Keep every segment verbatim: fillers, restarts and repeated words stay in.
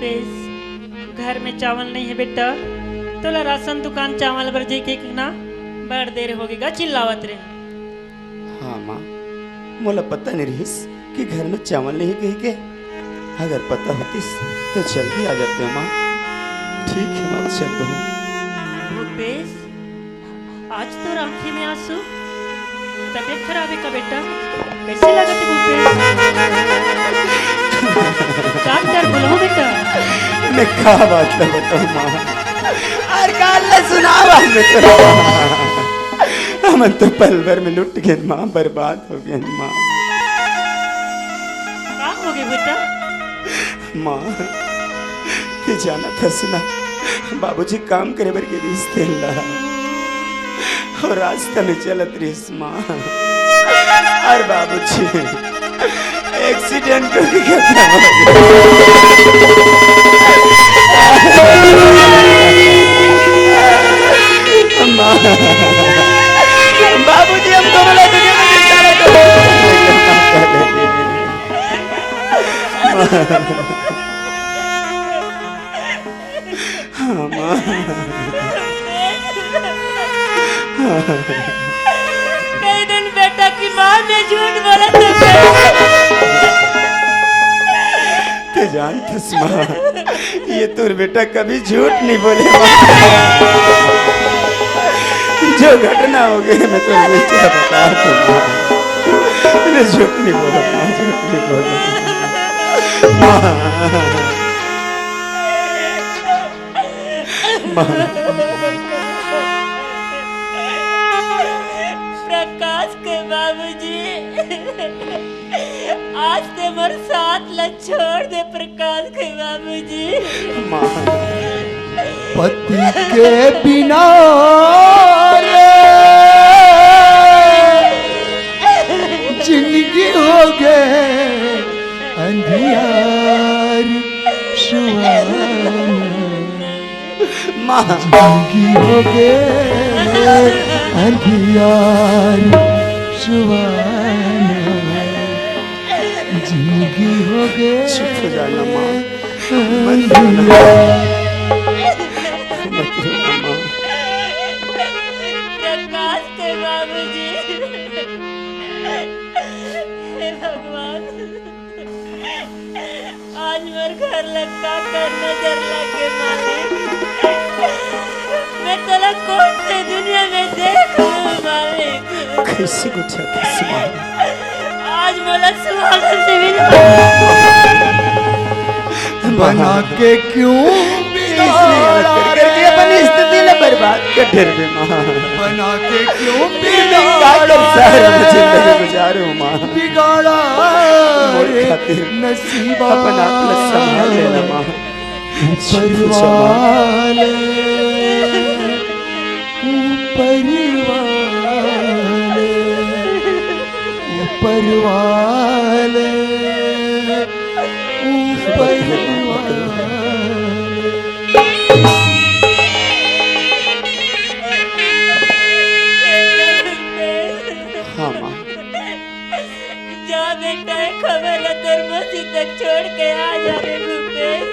पेश, घर में चावल नहीं है बेटा, तोला राशन दुकान चावल बर जाके ना, बड़ देर होगे गा चिल्लावत रहे। हाँ माँ, मोला पता नहीं रहिस कि घर में चावल नहीं कहिके। अगर पता होतिस तो जल्दी आ जाते माँ। ठीक है माँ, चल दूँ। भूपेश, आज तोर आँखी में आंसू। तबीयत खराब है का बेटा? कैसे लागत है भूपेश? डॉक्टर बुलाओ बेटा। मैं का बात ला बताऊं माँ? अरे का ला सुनावा मैं तो। हमन तो पल भर में लुट गए माँ, बर्बाद हो गए माँ। का हो गए बेटा? माँ, ते जानत हस ना, बाबूजी काम करे बर गे रिहिस तेन ला, अउ रास्ता में चलत रिहिस माँ, अउ बाबूजी एक्सीडेंट हो गया। माँ, बाबूजी हमको बोला दुनिया में बिस्तारा कर। हाँ, माँ। कई दिन बेटा की माँ ने झूठ बोला तो ते जानथस माँ, ये तोर बेटा कभी झूठ नहीं बोले माँ। जो घटना हो गई मैं तो बेटा बता दूँ माँ। मैं झूठ नहीं बोला माँ, झूठ नहीं बोला। माँ। माँ। प्रकाश के बाबूजी, आज ते मोर साथ ला छोड़ दे प्रकाश के बाबूजी। माँ। पति के बिना रे जिंदगी हो गए अंधियार सुहाना। माँ। जिंदगी हो गए अंधियार सुहाना। जिंदगी हो गए चुप हो जाना माँ। मत रोना। अंधियार। मत रोना माँ। प्रकाश के बाबूजी। हे भगवान, आज मोर घर ला का कर नजर लगे मालिक। मैं तोला कौन से दुनिया में देख लूं मालिक। कैसे गुजर कैसे मालिक। आज मोला सुहागन से भी बना के क्यों बिगाड़ा रे? करके अपनी स्थिति ने बर्बाद कर दे रे माँ। बना के क्यों बिगाड़ा रे? का कर सारा जिंदगी गुजारूं माँ। बिगाड़ा रे नसीबा। अपना आप ला संभाल लेना माँ। ऊपर वाले, ऊपर वाले, ऊपर वाले, ऊपर वाले। हाँ माँ। जा बेटा, ये खबर ला तोर मौसी तक छोड़ के आ जा रे भूपेश।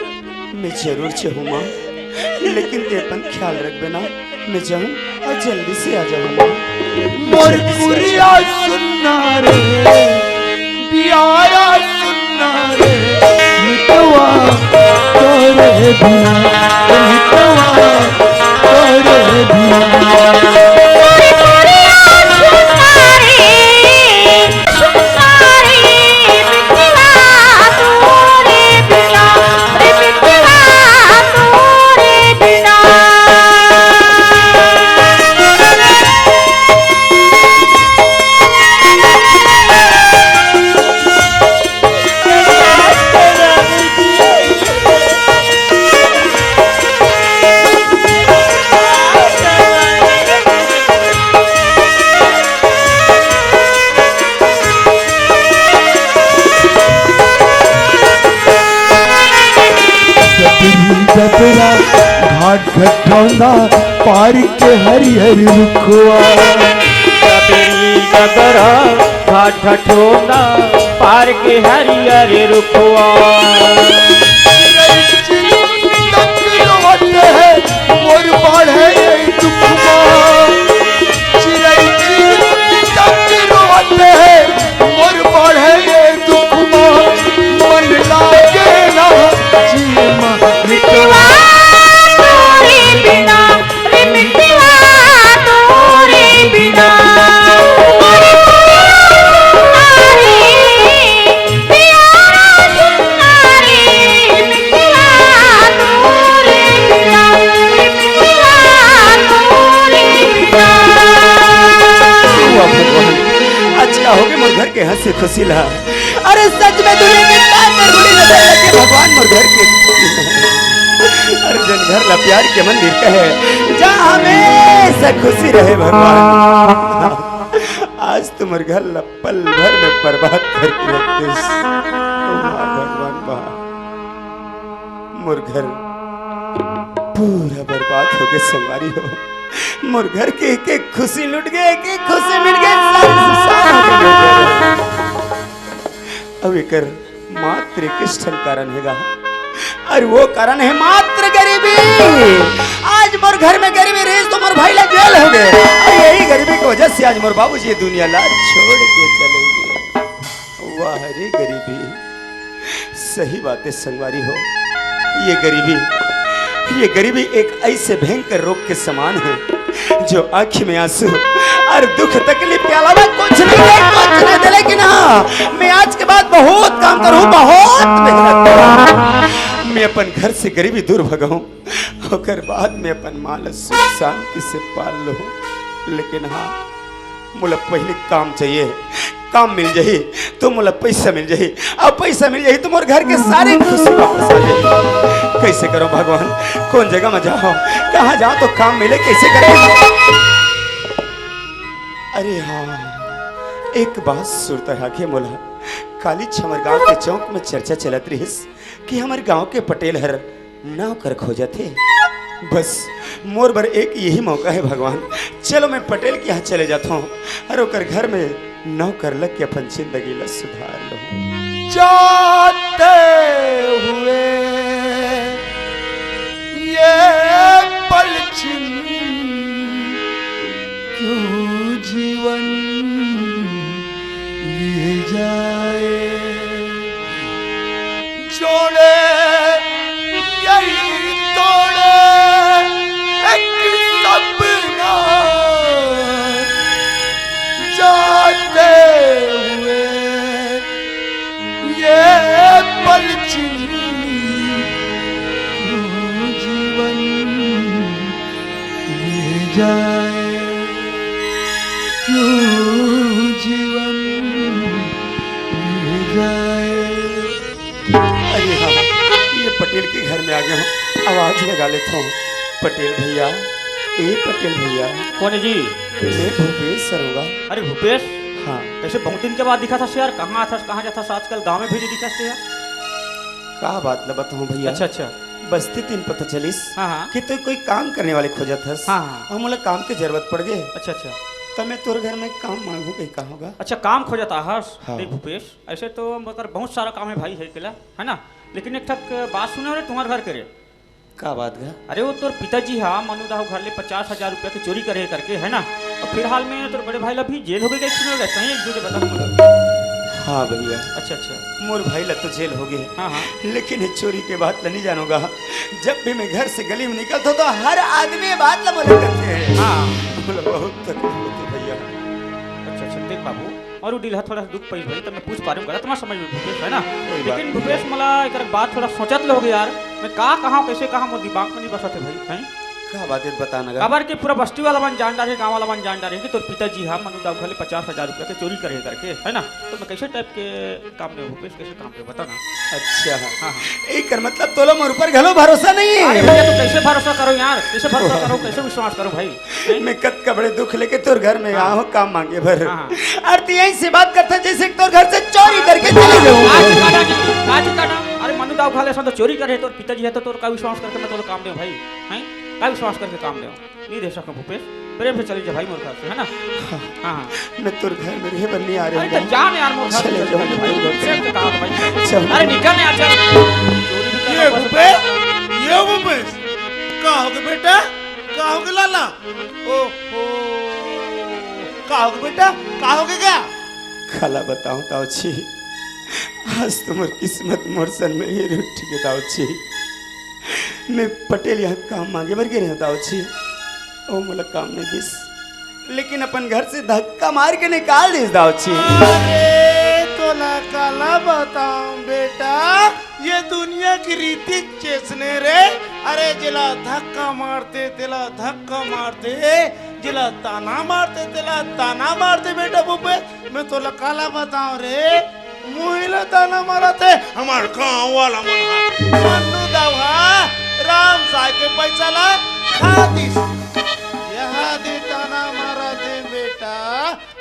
मैं जरूर जाहूँ माँ, लेकिन ते अपन ख्याल रखबे ना। मैं जाहूँ अउ जल्दी से आ जाहूँ माँ। मोर कुरिया सुनना रे, बियारा सुनना रे, मितवा तोरे बिना, मितवा तोरे बिना। डबरी डबरा घाट घटौंदा पार के हरियर रुखवा। डबरी डबरा घाट घटौंदा पार के हरियर रुखवा। से खुशी ला। अरे सच में दुनिया के का निर्गुणी नजर लगे भगवान मोर घर के। अरे जन घर ला प्यार के मंदिर कहे, जहाँ हमेशा खुशी रहे भगवान। आज तो मोर घर ला पल भर में बर्बाद करके रख दिस। ओ माँ भगवान बा, मोर घर पूरा बर्बाद हो गए संगवारी हो। मोर घर के एक एक खुशी लुट गए, एक एक खुशी मिट गए, सब सुसान हो गए। अब एकर मात्र एक ठन कारण हेगा, और वो कारण है मात्र गरीबी। आज मोर घर में गरीबी रहिस तो मोर भाई ला जेल हो गए, और यही गरीबी की वजह से आज मोर बाबूजी ये दुनिया ला छोड़ के चले गए। वाह रे गरीबी, सही बात है संगवारी हो। ये गरीबी, ये गरीबी एक ऐसे भयंकर रोग के समान है जो आँखी में आंसू और दुख तकलीफ के अलावा कुछ नहीं दे, कुछ नहीं दे। लेकिन हाँ, मैं आज के बाद बहुत काम करूँ, बहुत मेहनत करूँ, मैं अपन घर से गरीबी दूर भगाऊँ, ओकर बाद में अपन माँ ला सुख शांति से पाल लूँ। लेकिन हाँ, मोला पहले काम चाहिए, काम मिल जाही तो मोला पैसा मिल जाही, अब पैसा मिल जाही तो मोर घर के सारी खुशी वापस आ जाही। कैसे करो भगवान, कौन जगह में जाओ, कहाँ जाओ तो काम मिले, कैसे करो? अरे हाँ, एक बात सुरता आके मोला, काली हमर गांव के चौक में चर्चा चलत रहिस कि हमर गांव के पटेल हर नौकर खोजत हे। बस मोर बर एक यही मौका है भगवान, चलो मैं पटेल के यहाँ चले जाता हूँ और ओकर घर में नौकर लग के अपन जिंदगी ला सुधार लूँ। जाते हुए ये पलछिन क्यों जीवन लिए जाए, जोड़े यही तोड़े एक सपना, जाते हुए ये पलछिन क्यों जीवन ले जाए, क्यों जीवन ले जाए। अरे हाँ, ये पटेल के घर में आ गया हूँ, आवाज लगा लेता हूँ। पटेल भैया, ए पटेल भैया। कौन है जी? मैं भूपेश सरोगा। अरे भूपेश, हाँ। कैसे बहुत दिन के बाद दिखा था यार, कहाँ था, कहाँ जाता था आजकल, गाँव में भी नहीं दिखा था यार। का बात ला बताऊं भैया? अच्छा, अच्छा। बस्ती तीन पता चलिस हाँ, हाँ। कि तू कोई काम करने वाले खोजत हस। हाँ, हाँ। और मोला काम के जरूरत पड़ गए। अच्छा, अच्छा। तो मैं तोर घर में काम मांगू कहीं, का होगा? अच्छा, काम खोजत हस? हाँ। देख भूपेश, ऐसे तो मगर बहुत सारा काम है भाई, है केला, है ना? लेकिन एक ठक बात सुने रे, तुम्हारे घर के रे। का बात गा? अरे वो तोर पिताजी हा मनु दाऊ घर ले पचास हजार रुपया के चोरी करे करके, है ना? और फिलहाल में तोर बड़े भाई ला भी जेल हो गए, क्या सुने रे? सही एक दो बता मोला। हाँ भैया। अच्छा, अच्छा। मोर भाई ला तो जेल हो गए। हाँ, हाँ। लेकिन ये चोरी के बात ला नहीं जानूंगा। जब भी मैं घर से गली में निकलता हूँ तो हर आदमी ये बात ला बोले करते हैं। हाँ। बोला बहुत तकलीफ होती भैया। अच्छा, अच्छा, देख बाबू, और वो डील है थोड़ा सा दुख पड़ी भाई, तो मैं पूछ पा रहा हूँ, गलत मत समझ में भूपेश, है ना? कोई बात लेकिन नहीं। भूपेश, मोला एक बात थोड़ा सोचत ले हो गया यार, मैं का कहा, कैसे कहा, मोर दिमाग में नहीं बसत है भाई, हैं? का बात है, बता ना गा। काबर के पूरा बस्ती वाला मन जान डारे, गाँव वाला मन जान डारे कि तोर पिताजी हा मनु दाऊ घर ले पचास हजार रुपया के चोरी करे करके, है ना? तो मैं कैसे टाइप के काम दे भूपेश, कैसे काम दे, बता ना। अच्छा। हाँ, हाँ। एकर मतलब तोला मोर ऊपर घलो भरोसा नहीं है। अरे भैया, तो कैसे भरोसा करो यार, कैसे भरोसा करो, कैसे विश्वास करो भाई? मैं कतका बड़े दुख लेके तोर घर में हाँ। आए हूँ काम मांगे बर। हाँ, हाँ। और तू यहीं से बात करता जैसे कि तोर घर से चोरी करके चले जाऊँ। आज काटा जी, आज काटा। अरे मनु दाऊ घर ले ऐसा तो चोरी करे, तोर पिताजी है तो तोर का विश्वास करके मैं तोर काम दे भाई? हैं? का विश्वास करके काम दे? नहीं दे सकूँ भूपेश, प्रेम से चले जा भाई मोर घर से, है ना? हाँ, हाँ। मैं तोर घर में रहे बर नहीं आ रहे अरे तो हूँ। जा ना यार मोर घर से चले चल जाओ, भाई। मैं तोर घर से प्रेम से कहा भाई। चल। अरे निकल ना यार, चल। चोरी भी ये करना भूपेश, ये भूपेश, का हो गया बेटा? का हो गया लाला? ओहो, का हो गया बेटा? का हो गया क्या? काला बताऊं ताऊ जी, आज तो मोर किस्मत मोर संग में ही रूठ गे ताऊ जी। मैं पटेल यहाँ काम मांगे बर गे रहे ताऊ जी, ओ मोला काम नहीं दिस, लेकिन अपन घर से धक्का मार के निकाल दिस ताऊ जी। अरे तोला काला बताऊं बेटा, ये दुनिया की रीति चेसने रे। अरे जेला धक्का मारते तेला धक्का मारते, जेला ताना मारते तेला ताना मारते बेटा भूपेश। मैं तोला काला बताओ रे, मुही ला ताना मारत हे हमर गांव वाला मन हा। मन्नू दाऊ हा राम साय के पैसा ला खा दिस। यहा दे ताना मारत हे बेटा।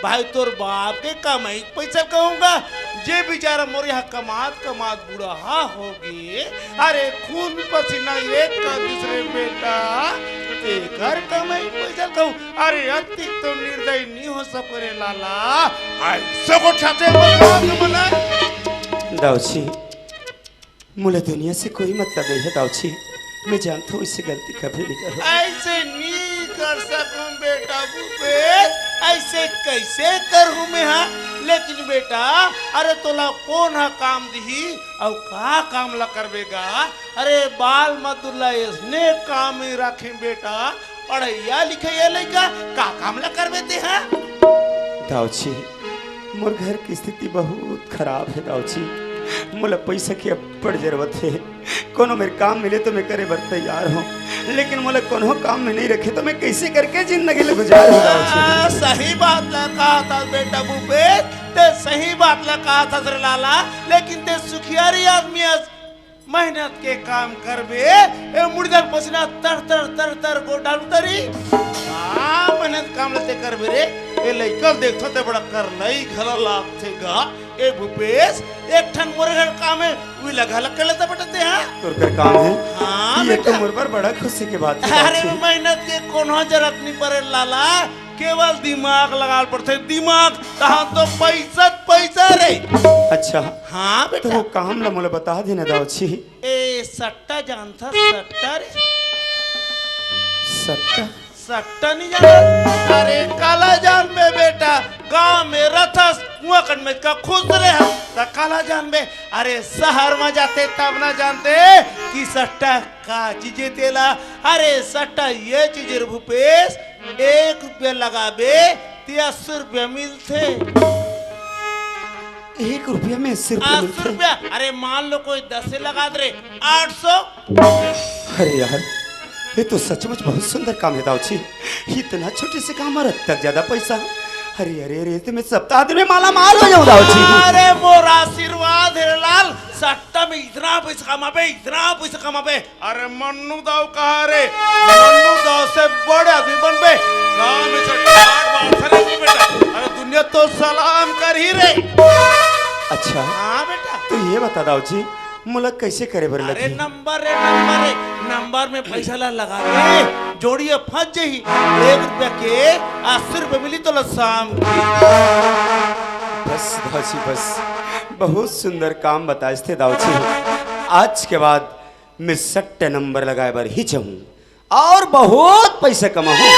भाई, तोर बाप के कमाई के पैसा कहूंगा, जे बेचारा मोर यहा कमात कमात बुढ़हा हो गे। अरे, खून पसीना एक कर दिस रे बेटा, तेकर कमाई के पैसा कहूं। अरे, अतिक तो निर्दयी नी हो सको रे लाला। ऐसे को ठाते मत कहो तुम ना। दाऊ जी, मोला दुनिया से कोई मतलब नहीं है दाऊ जी। मैं जानता हूँ, इससे गलती कभी नहीं करूँ। ऐसे नी कर सकूं बेटा भूपेश, ऐसे कैसे करूं मैं, हाँ? लेकिन बेटा, अरे तोला कौन हा काम दिही, अउ का काम ला करबे गा? अरे बाल मजदूर ला इसने काम में रखे बेटा, पढ़ैया लिखैया लइका का काम ला करबे ते, हाँ? दाऊ जी, मोर घर की स्थिति बहुत खराब है दाऊ जी। मोला पैसा की अब्बड़ जरूरत है। कोनो मेर काम मिले तो मैं करे बर तैयार हूँ, लेकिन मोला कोनो काम में नहीं रखे तो मैं कैसे करके जिंदगी ले गुजारूँ दाऊ जी? आ, सही बात ला कहा था बेटा भूपेश, ते सही बात ला कहा था रे लाला, लेकिन ते सुखियारी आदमी हस। मेहनत के काम करबे, ए मुड़िया के पसीना तर तर तर तर गोटा उतरी। का मेहनत काम ला ते करबे रे? ए लइका ल देखथो ते बड़ा करलई घला लागथे गा। ए भूपेश, एक ठन मोर घर काम है, उही ला घला कर लेता बेटा ते, हाँ? तोर कर काम है? हाँ ये तो बेटा। मोर बर बड़ा खुशी के बात है अरे दाऊ जी। मेहनत के कोनो जरूरत नहीं पड़े लाला, केवल दिमाग लगा पड़थे, दिमाग। तहाँ तो पैसा पैसा रे। अच्छा। हाँ तो बेटा। वो काम ला मोला बता देना दाऊ जी। ए सट्टा जानथा सट्टा रे? सट्टा? सट्टा नहीं जाना? अरे काला जानबे बेटा, गांव में रथस कुआं कन में का खुश रहे हम, त काला जानबे? अरे शहर में जाते तब ना जानते कि सट्टा का चीज हे तेला। अरे सट्टा ये चीज रे भूपेश, एक रुपया लगाबे ते अस्सी रुपया मिलथे। एक रुपया में अस्सी रुपया अस्सी मिलथे? रुपया? अरे मान लो कोई दस लगा दे रे, आठ सौ। अरे यार, ये तो सचमुच बहुत सुंदर काम है दाऊ जी। इतना छोटे से काम और इतना ज्यादा पैसा। अरे अरे अरे, तो मैं सप्ताह दिन में माला माल हो जाऊं दाऊ जी। अरे मोर आशीर्वाद है लाल, सट्टा में इतना पैसा कमाबे, इतना पैसा कमाबे। अरे मन्नू दाऊ कहा रे, मन्नू दाऊ से बड़े आदमी बनबे। गांव में से ठाट बांट सरे नहीं बेटा। अरे दुनिया तो सलाम करही रे। अच्छा। हाँ बेटा। तो ये बता दाऊ जी, मोला कैसे करे बर अरे लगही? नंबर रे, नंबर रे, नंबर में पैसा ला लगा दे, जोड़िया फंस जही। एक रुपया के अस्सी रुपया मिली तोला शाम के। बस दाऊ जी बस, बहुत सुंदर काम बताए थे दाऊ जी। आज के बाद मैं सट्टे नंबर लगाए बर ही जाऊं और बहुत पैसा कमाहूं।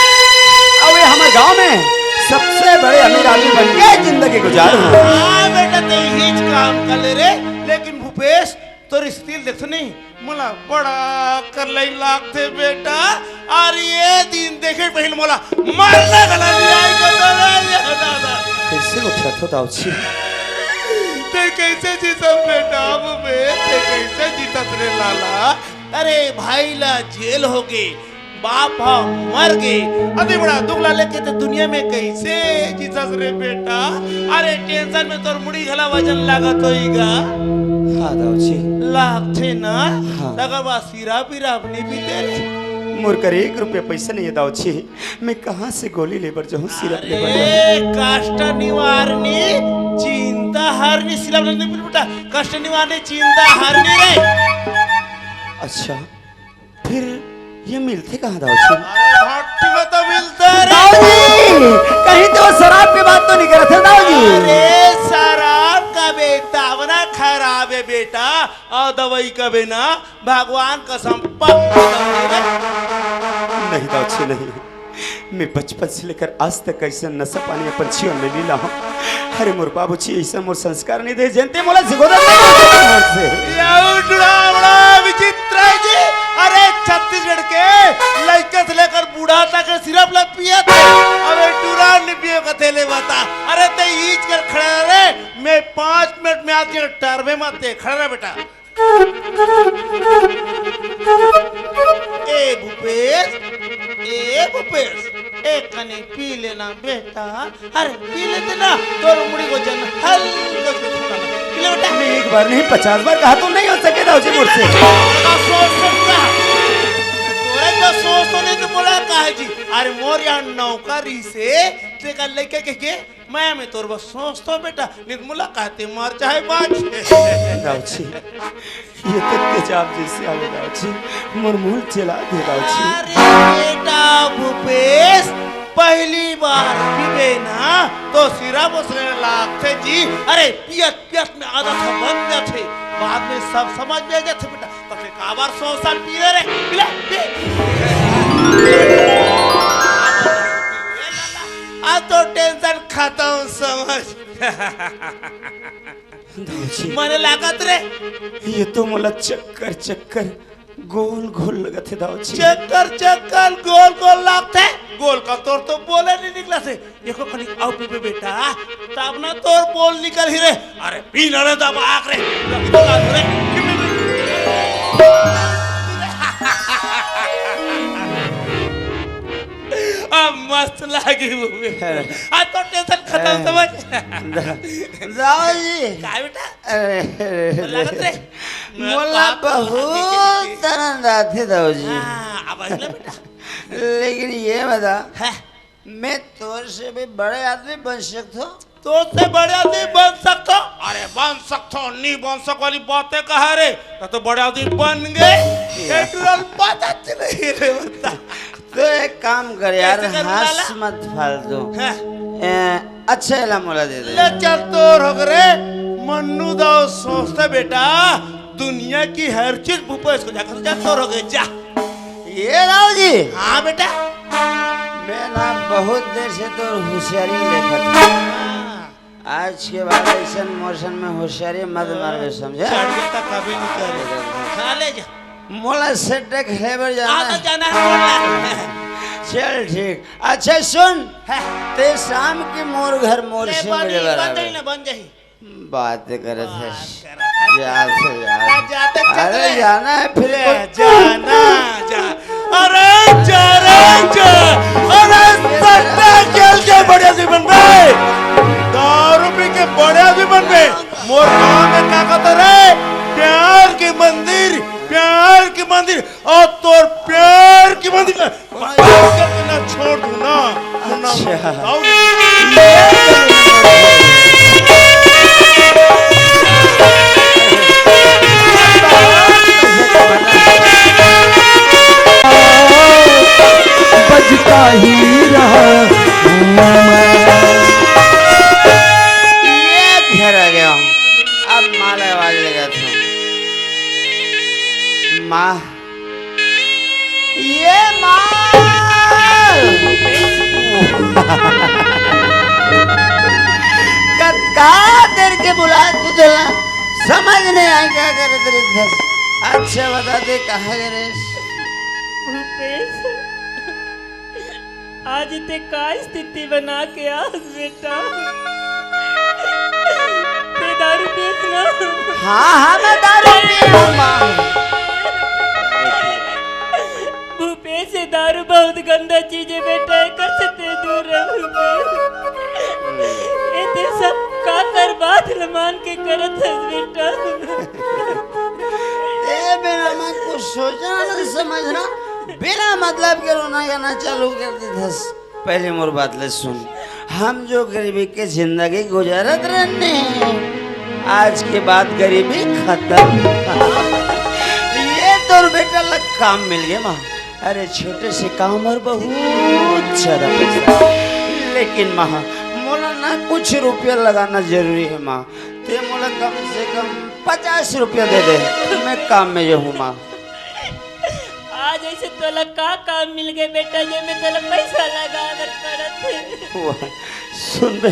अब ये हमारे गांव में सबसे बड़े अमीर आदमी बन के जिंदगी गुजारूं। हाँ बेटा, ते हीच काम कर ले रे। लेकिन भूपेश, तोर स्थिति देखत नहीं, मोला बड़ा करलई लागथे बेटा। और ये दिन देखे पहले मोला मरना गला नहीं आएगा दादा, ये दादा। कैसे उठा थो दाऊ जी? ते कैसे जीतस बेटा, अब बे, ते कैसे जीतस रे लाला? अरे भाई ला जेल हो गे, बाप हा मर गे, अति बड़ा दुख ला लेके ते दुनिया में कैसे जीतस रे बेटा? अरे टेंशन में तोर मुड़ी घला वजन लागत होई गा। हाँ दाऊ जी। लागथे ना? हाँ। तकर बाद सिरप विरप नहीं पीते रे? मोर कर एक रुपया पैसा नहीं है दाऊ जी, मैं कहाँ से गोली लेबर जाऊँ, सिरप लेबर जाऊँ? अरे कष्ट निवारणी चिंता हरणी सिरप नहीं पी बेटा, कष्ट निवारणी चिंता हरणी रे। अच्छा, फिर ये मिलथे कहाँ दाऊ जी? अरे भट्टी में तो मिलथे रे। दाऊ जी, कहीं तो शराब के बात तो नहीं करत है दाऊ जी? अरे शराब का बेतावना खराब है बेटा, और दवाई का बे ना भगवान कसम पक्का दवाई रे। नहीं दाऊ जी नहीं, मैं बचपन से लेकर आज तक ऐसा नशा पानी अपन जीवन में नहीं लाऊं। अरे मोर बाबूजी ऐसा मोर संस्कार नहीं दे, जनते मोला सिखोदा नहीं मोर से। ये उठड़ा बड़ा विचित्र है जी। अरे छत्तीसगढ़ के लड़के से लेकर बूढ़ा तक सिरप ला पिए थे। अबे डुरा नहीं पिए कथे ले बता। अरे ते ईच कर खड़ा रे, मैं पाँच मिनट में आके टरबे मत दे, खड़ा रह बेटा। ए भूपेश, ए भूपेश, ए कने पी लेना बेटा, अरे पी लेते ना, तोर मुड़ी को जन हल्का से छुटा ना। पी ले बेटा। मैं एक बार नहीं, पचास बार कहा तो नहीं हो सके दाऊ जी मुझसे। का सोच सकता? तोरे तो सोच तो नहीं तो बोला काहे जी। अरे मोर यहाँ नौकरी से तेका लेके के, के मैं, मैं तोर बस सोच तो बेटा, नहीं तो मुलाकात मर चाहे बाँच। दाऊ जी, ये तो तेजाब जैसे आवे दाऊ जी, मोर मुंह चला दे दाऊ जी। अरे बेटा भूपेश, पहली बार पीबे ना तो सिरा बसरे लागथे जी। अरे पियत पियत में आदत ह बन जाथे, बाद में सब समझ में आ जाथे बेटा। तो फिर काबर सौ साल पी रहे रे? पिला, पी। अब तो टेंशन खत्म समझ। दाऊ जी, मने लागत रे। ये तो मोला चक्कर चक्कर गोल गोल लगत हे दाऊ जी। चक्कर चक्कर गोल गोल लागथे। गोल का तोर तो बोले नहीं निकला से। देखो खाली आओ पीबे बेटा, तब ना तोर बोल निकल ही रे। अरे पी ना रे, तब आख रे। अब मस्त लागी मूवी। आज तो टेंशन खत्म समझ। दाऊ जी। काय बेटा? अरे, अरे, अरे। लागत रे। मोला बाप बहुत आनंद आथे दाऊ जी। हाँ, अब आई ना बेटा। लेकिन ये बता, हाँ। मैं तोर से भी बड़े आदमी बन सकता हूँ? तोर से बड़े आदमी बन सकता हूँ? अरे बन सकता हूँ, नहीं बन सक वाली बातें कहा रे। तो, तो बड़े आदमी बन गए। ये टुरल पता नहीं रे बता। तो एक काम कर यार, कैसे कर हंस लाला? मत फालतू। हाँ। ए, अच्छा एला मोला दे दे। ले चल तोर हो रे, मन्नू दाऊ सोचते बेटा, दुनिया की हर चीज भूपेश को जाकर जा तोर हो गए, जा। ये दाऊ जी। हाँ बेटा। मैं ना बहुत देर से तोर होशियारी देखत हूँ। आज के बाद ऐसन मौसम में होशियारी मत मारबे, समझे? चढ़ के तक कभी नहीं करे। खा ले जा। मोला सेट खेले बर जाना आधा है। जाना है मोला। चल ठीक। अच्छा सुन, हाँ। ते शाम के मोर घर मोर ले से बनी, मिले बर बन आवे। जाही ना, बन जाही। बात करत है। बात करत है। जा से जा। आ, जाते अरे चले। जाना है फिर ले, कुछ। जाना, जा। अरे जा रे जा। अरे सट्टा खेल के बड़े आदमी बनबे। दारू पी के बड़े आदमी बनबे। मोर गांव में का कहता रे? प्यार के मंदिर, प्यार के मंदिर, और तोर प्यार के मंदिर में बात करके ना छोड़ दूं ना, मुन्ना अच्छा। बताओ ना। बजता ही रहा। ये घेरा गया। अब माँ ले आवाज लगा था। माँ, ये माँ। कतका देर के बुला तू देला, समझ नहीं आए क्या करत रहे थे। अच्छा बता दे कहाँ गए रे? भूपेश, आज ते का स्थिति बना के आस बेटा? ते दारू पियस ना? हाँ, हाँ, मैं दारू पी हूँ, माँ। भूपेश, ये दारू बहुत गंदा चीज है बेटा, एकर से ते दूर रह भूपेश। ये ते सब का कर बात न मान के करत है बेटा। ए, बिना मन कुछ सोचना ना समझना, बिना मतलब के रोना गाना चालू कर देथस। पहले मोर बात ले सुन, हम जो गरीबी के जिंदगी गुजारत रहने, आज के बाद गरीबी खत्म। ये तोर बेटा ला काम मिल गए माँ। अरे छोटे से काम और बहुत ज्यादा पैसा, लेकिन माँ मोला ना कुछ रुपया लगाना जरूरी है माँ। ते मोला कम से कम पचास रुपया दे दे, मैं काम में जाहूँ माँ। आज ऐसे तोला का काम मिल गए बेटा, जे में तोला पैसा लगा कर पड़त है? वाह, सुन बे,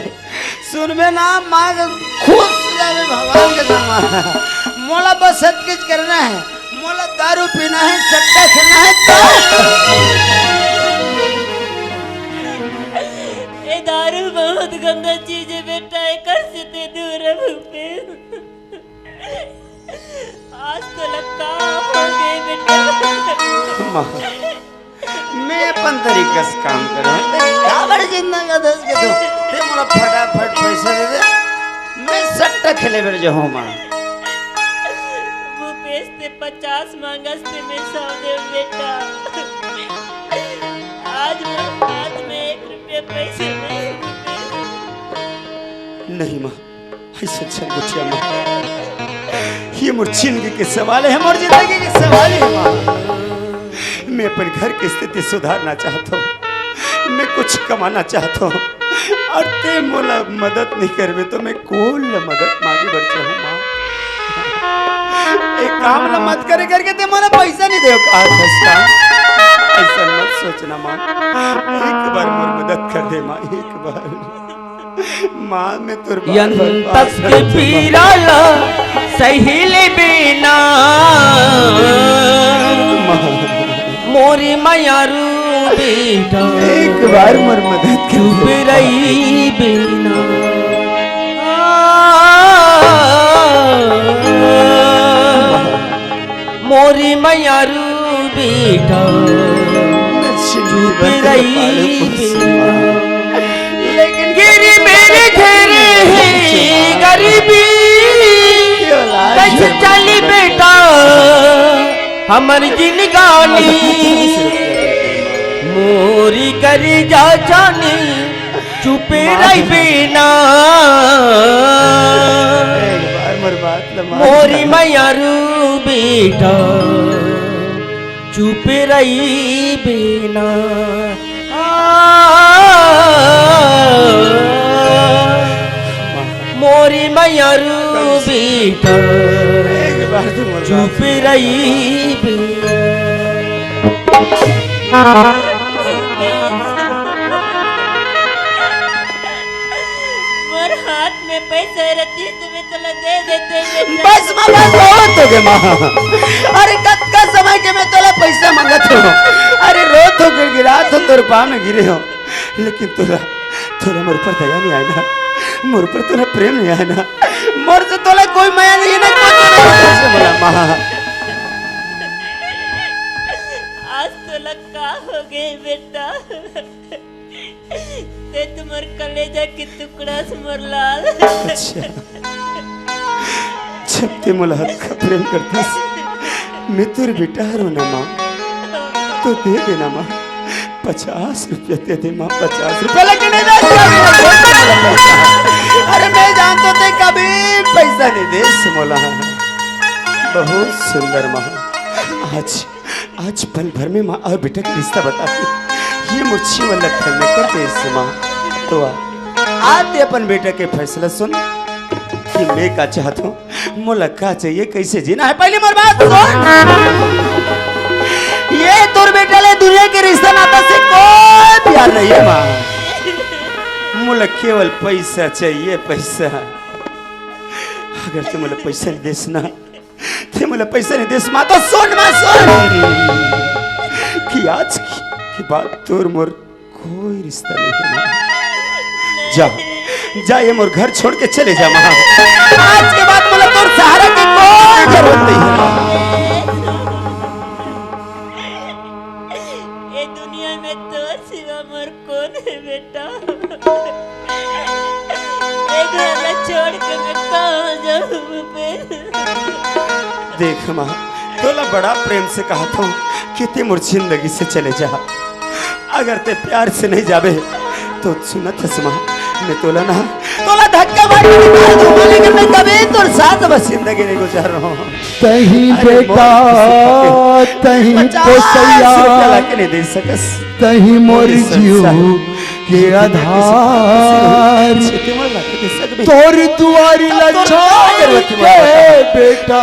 सुन बे ना, माँ के खुश जावे भगवान के नाम। मोला बस सब कुछ करना है, मोला दारू पीना है, सट्टा खेलना है तो। ए दारू बहुत गंदा चीज है बेटा, एकर से ते दूर रह भूपेश। आज तो लक्का हो गए बेटा। माँ, मैं तरीका से काम करो। ते काबर चिंता करथस के तू? ते मोला फटाफट पैसा दे दे, मैं सट्टा खेले बर जाहूं माँ। भूपेश, ते पचास मांगस ते मैं सौ देव बेटा। आज मोर हाथ में एक रुपया पैसे नहीं। नहीं माँ, ऐसे चल गोठिया माँ, ये मोर जिंदगी के सवाल है, मोर जिंदगी के सवाल है माँ। मैं अपन घर की स्थिति सुधारना चाहता हूँ, मैं कुछ कमाना चाहता हूँ, और ते मोला मदद नहीं करबे तो मैं कोन ला मदद मांगे बर चाहूँ माँ? एक काम ला मत करे करके ते मोला पैसा नहीं देव का? ऐसा मत सोचना माँ, एक बार मोर मदद कर दे माँ, एक बार। माँ, मैं तोर बार बार पास के पीरा ला सही ले बिना। माँ। मोरी मयारू बेटा, एक बार मोर मदद कर चुप दे। रही बिना। मोरी मयारू बेटा, चुप रही। लेकिन गिरी मेरे घर है गरीबी, कैसे चली बेटा हमर जिनगानी। मोरी करी जा जानी, चुप रही बिना। एक बार मोर बात ल मान मोरी जा। मयारू बेटा, चुप रही बिना। आ, मोरी मयारू बेटा, एक बार तो मोर बात चुप रही बिना। मोर हाथ में पैसा रहती तो मैं तोला दे देते बेटा। बस माँ, बस बहुत हो गया माँ। अरे कतका समय के मैं तोला पैसा मांगत हूँ, अरे रोत हो, गिड़गिड़ात हो, तोर पाँव में गिरे हो, लेकिन तोला, तोला मोर पर दया नहीं आय ना, मोर पर तोला प्रेम नहीं आय ना, मोर से तोला कोई मया नहीं है ना, कोई नहीं है, ऐसे बोला माँ। आज तोला का हो गए बेटा? ते तो मोर कलेजा के टुकड़ा से मोर लाल। अच्छा। जब ते मोला हतका प्रेम करथस, मैं तोर बेटा हरो ना माँ, तो दे देना माँ, पचास रुपया दे दे माँ, पचास रुपया। लेकिन नहीं दे, अरे मैं जानता ते कभी पैसा नहीं दे मोला। बहुत सुंदर माँ, आज आज पल भर में माँ और बेटा के रिश्ता बता के ये मोर जीवन ला धन्य कर दे से माँ। तो आ, आज ते अपन बेटा के फैसला सुन कि मैं का चाहत हूँ, मोला का चाहिए, कैसे जीना है, पहले मोर बात सुन। ये तोर बेटा ले दुनिया के रिश्ता नाता से कोई प्यार नहीं है माँ, मोला केवल पैसा चाहिए, पैसा। अगर ते मोला पैसा नहीं देस ना, ते मोला पैसा नहीं देस माँ, तो सुन माँ, सुन कि आज की, के बाद तोर मोर कोई रिश्ता नहीं है माँ। जा, जा, ये मोर घर छोड़ के चले जा माँ। आज के बाद मोला तोर सहारा की कोई जरूरत नहीं है माँ। ये दुनिया में तोर सिवा मोर कोन है बेटा? ए घर ला छोड़ के मैं कहाँ जाऊँ भूपेश? देख माँ, तोला बड़ा प्रेम से कहा था कि ते मोर जिंदगी से चले जा। अगर ते प्यार से नहीं जाबे तो सुनत हस माँ, मैं तोला ना, तोला धक्का मार के निकाल दूंगा, लेकिन मैं कभी तोर साथ बस जिंदगी नहीं गुजार रहा हूँ। तही अरे बेटा, मोर तही पचास पोसैया, रुपया ला के नहीं दे सकस। तही मोर मोर जीव संसार। के आधार। तोर दुआरी ला छोड़ के बेटा,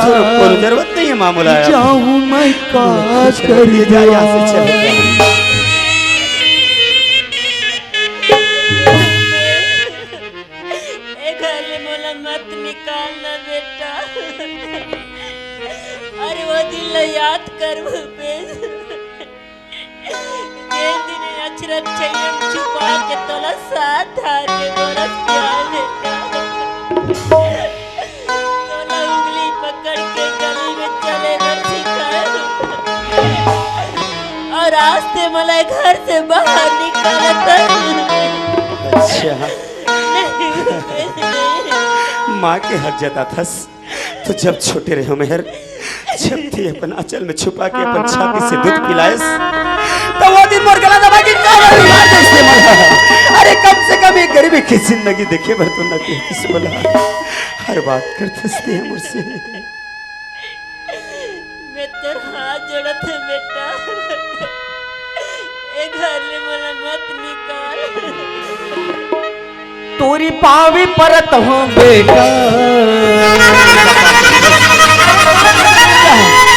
जरूरत नहीं है मामला। जाऊं मैं का करी? ए घर ले मोला मत निकालना बेटा। अरे वो दिन ला याद कर भूपेश। जेन दिन अचरज छइयन छुपा के तोला साथ धार के गोरस प्यार बेटा। तोला उंगली पकड़ के गली में चले बर सिखाए। और आज ते मोला घर से बाहर निकालत हस। अच्छा। नहीं, नहीं। माँ के हक जताथस, तो जब छोटे रहे मेहर, जब ते अपन आंचल में छुपा के अपन छाती से दूध पिलायस, तो वो दिन मोर गला दबा के काबर मार देस ते मोला। अरे, कम से कम एक गरीबी की जिंदगी देखे बर तो न देतिस मोला। हर बात करथस ते मोर से। मैं तोर हाथ जोड़त हूँ बेटा, ए घर ले मोला मत निकाल। तोरी पाँव परत हूँ बेटा।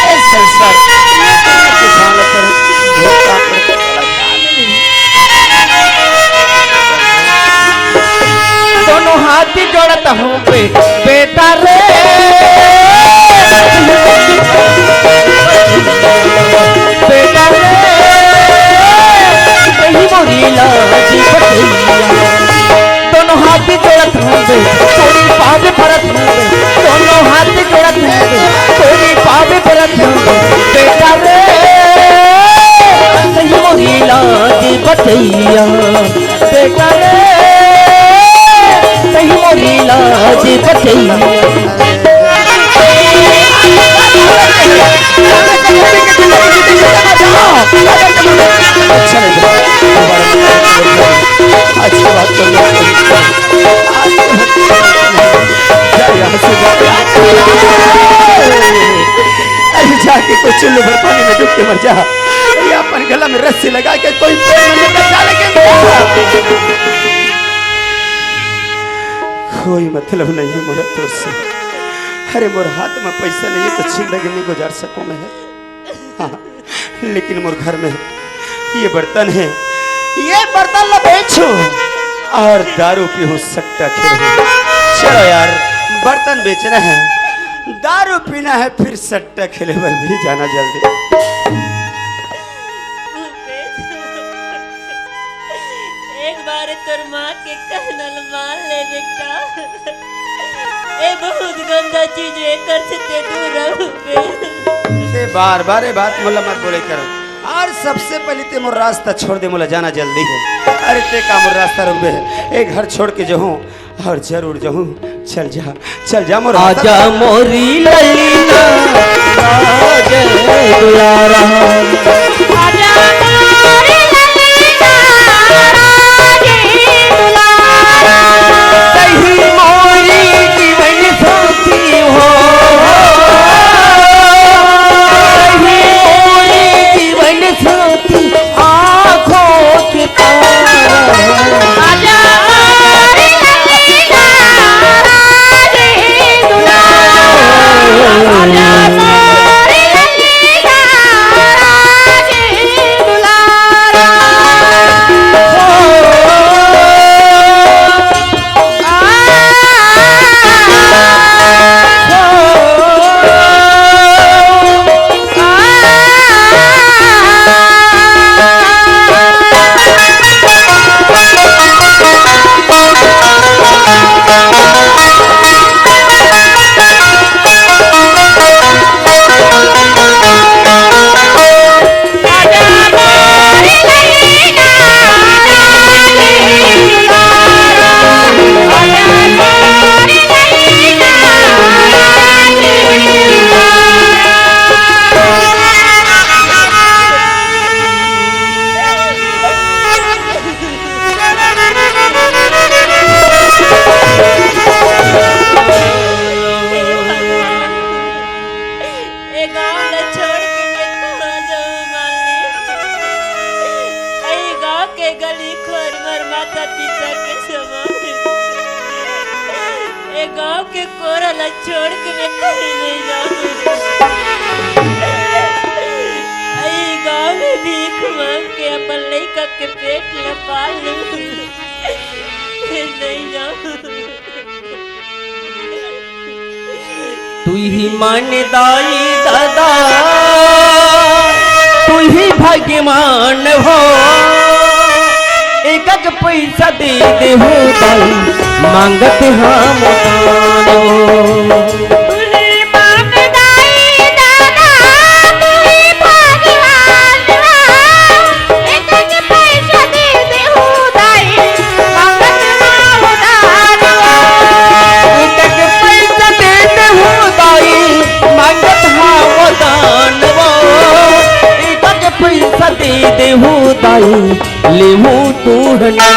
ए संसार, ये दुनिया के भांग पर धोखा पड़ गया। दोनों हाथ जोड़त हूँ बे-, बेटा रे, बेटा रे, कहीं मोरी लाज बचैया। दोनों हाथ जोड़त हूँ बे, तोरी पाँव परत हूँ बे, दोनों हाथ जोड़त हूँ बे, तोरी पाँव परत हूँ बे, बेटा रे, कहीं मोरी लाज बचैया। बेटा रे, सही मोरी लाज बचैया। अच्छा लगा। अच्छी बात कर लो। जा यहाँ से जा। अरे जाके कोई चुल्लू भर पानी में डूब के मर जा। ये अपन गला में रस्सी लगा के कोई पेड़ में लटक जा, लेकिन कोई मतलब नहीं है मोरा तोर से। अरे मोर हाथ में पैसा नहीं है तो जिंदगी नहीं गुजार सकूं मैं। हाँ, लेकिन मोर घर में ये बर्तन है, ये बर्तन ला बेचूं और दारू पीऊं, सट्टा खेलूं। चलो यार, बर्तन बेचना है, दारू पीना है, फिर सट्टा खेले बर भी जाना जल्दी। भूपेश, एक बार तोर माँ के कहना ल मान ले बेटा। ए बहुत गंदा चीज, एकर से ते दूर रह भूपेश। से बार बार ये बात मोला मत बोले कर। और सबसे पहले ते मोर रास्ता छोड़ दे, मोला जाना जल्दी है। अरे ते का मोर रास्ता रोकबे? ए घर छोड़ के जहूं और जरूर जहूं। चल जा, चल जा मोर आजा मोरी ललना, आजा दुलारा। आजा मोरी ललना, आजा दुलारा। कहीं मोरी जीवन साथी हो, कहीं मोरी जीवन साथी। आँखों के तारा। आजा रे लैला, राजे दुलारा। आजा रे लैला, राजे दुलारा। ए गांव ल छोड़ के मैं कहां जाऊं मालिक? ए गांव के गली खोर मोर माता पिता के समान। ए गांव के कोरा ल छोड़ के मैं कहीं नहीं जाऊं। ए गांव में भीख मांग के अपन लइका के पेट ल पाल लूं। नहीं जाऊं। तुही मान दाई दादा, तुही भगवान हो। एकक पैसा दे देहू दाई, मांगत हम दान हो। तुही मान दाई दादा, तुही भगवान हो। देहू दाई, लेहू तू हटा।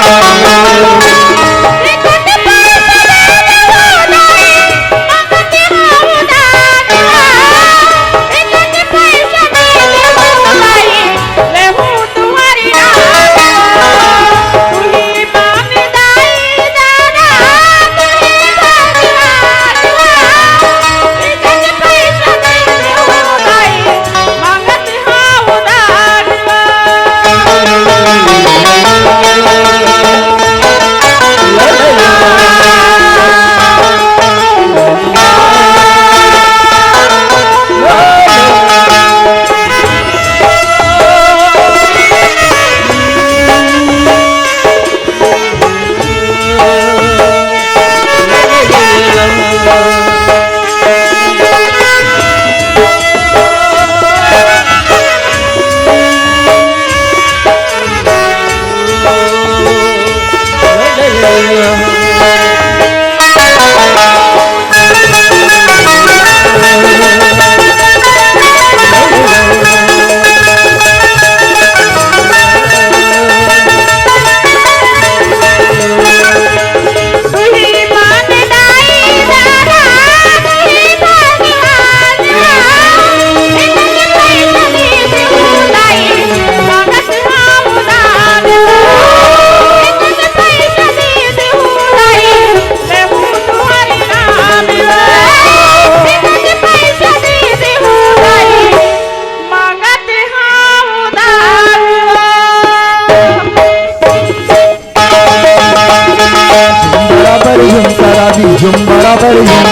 बराबर झुम सराबी, झुम बराबर झुम,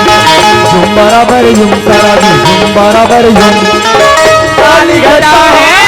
झुम बराबर झुम सराबी, झुम बराबर झुम। ताली बजा है।